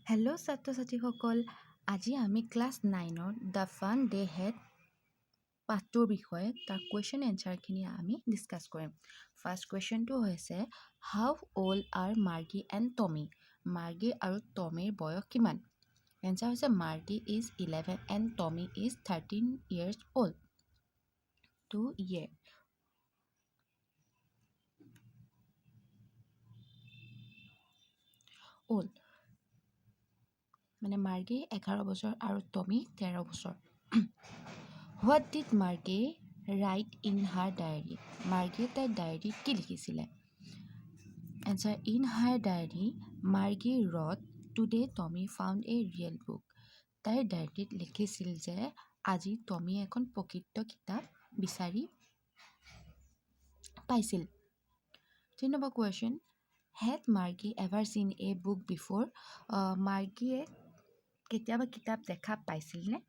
Hello' ছাত্ৰ ছাত্ৰীসকল, আজি আমি ক্লাছ নাইনৰ "the fun De head" পাঠটোৰ বিষয়ে তাৰ কুৱেশ্যন এনচাৰখিনি আমি ডিছকাছ কৰিম। ফাৰ্ষ্ট কুৱেশ্যনটো হৈছে, "How old are Margie and Tommy?" মাৰ্গী আৰু টমীৰ বয়স কিমান? এনচাৰ হৈছে, Margie is 11 and Tommy is 13 years old, 2 year old. মানে মাৰ্গী 11 বছৰ আৰু টমি 13 বছৰ। What did Margie write in her diary? মাৰ্গীয়ে তাইৰ ডায়েৰীত কি লিখিছিলে? Answer, in her diary, Margie wrote, "Today Tommy found a real book." তাইৰ ডায়েৰীত লিখিছিল যে আজি টমীয়ে এখন প্ৰকৃত কিতাপ বিচাৰি পাইছিল। 3 number question, had Margie ever seen a book before? মাৰ্গীয়ে কেতিয়াবা কিতাপ দেখা পাইছিলনে?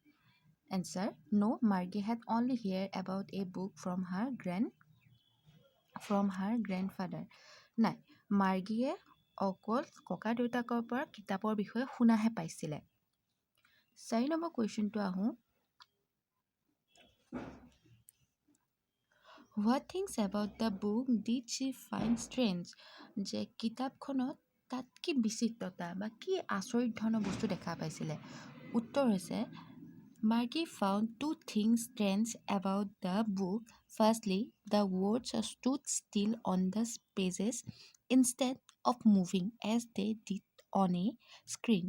Answer, no, Margie had only hear about a book from her grandfather. নাই, মাৰ্গীয়ে অকল ককা দেউতাকৰ পৰা কিতাপৰ বিষয়ে শুনাহে পাইছিলে। 4 নম্বৰ কুৱেশ্যনটো আহোঁ। What things about the book did she find strange? যে কিতাপখনত তাত কি বিচিত্ৰতা বা কি আচৰিত ধৰণৰ বস্তু দেখা পাইছিলে? উত্তৰ হৈছে, Margie found two things strange about the book. Firstly, the words stood still on the pages instead of moving as they did on a screen.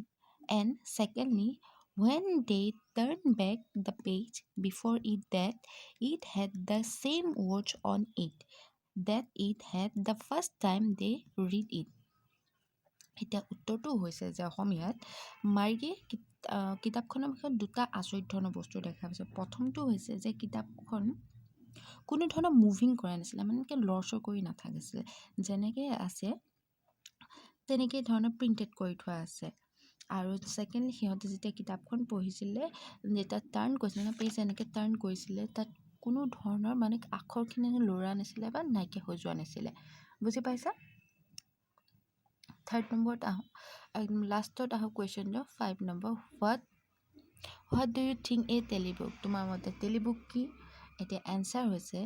And secondly, when they turned back the page before it, that it had the same words on it that it had the first time they read it. এতিয়া উত্তৰটো হৈছে যে অসমীয়াত মাৰ্গীয়ে কিতাপখনৰ বিষয়ে দুটা আচৰিত ধৰণৰ বস্তু দেখা পাইছে। প্ৰথমটো হৈছে যে কিতাপখন কোনো ধৰণৰ মুভিং কৰা নাছিলে, মানে কি লৰচৰ কৰি নাথাকিছিলে, যেনেকৈ আছে তেনেকেই ধৰণৰ প্ৰিণ্টেড কৰি থোৱা আছে। আৰু ছেকেণ্ড, সিহঁতে যেতিয়া কিতাপখন পঢ়িছিলে, যেতিয়া টাৰ্ণ কৰিছিলে, মানে পেজ এনেকৈ টাৰ্ণ কৰিছিলে, তাত কোনো ধৰণৰ মানে আখৰখিনি লৰা নাছিলে বা নাইকিয়া হৈ যোৱা নাছিলে। বুজি পাইছা? থাৰ্ড নম্বৰত আহোঁ, লাষ্টত আহোঁ। কুৱেশ্যনটো 5 number, what do you think a telebook? তোমাৰ মতে টেলিবুক কি? এতিয়া এনচাৰ হৈছে,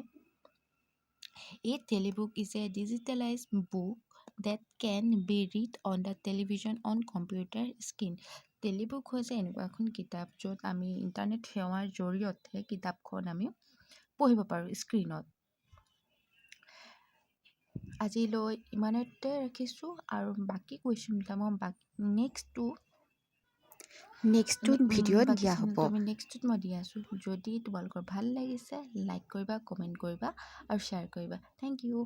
a telebook is a digitalize book that can be read on the television, on computer screen. টেলিবুক হৈছে এনেকুৱা এখন কিতাপ য'ত আমি ইণ্টাৰনেট সেৱাৰ জৰিয়তে কিতাপখন আমি পঢ়িব পাৰোঁ স্ক্ৰীণত। আজিলৈ ইমানতে ৰাখিছোঁ আৰু বাকী কুৱেশ্যনবিলাক মই বাকী নেক্সটটো ভিডিঅ'ত দিয়া হ'ব। আমি নেক্সটটোত মই দি আছোঁ। যদি তোমালোকৰ ভাল লাগিছে, লাইক কৰিবা, কমেণ্ট কৰিবা আৰু শ্বেয়াৰ কৰিবা। Thank you.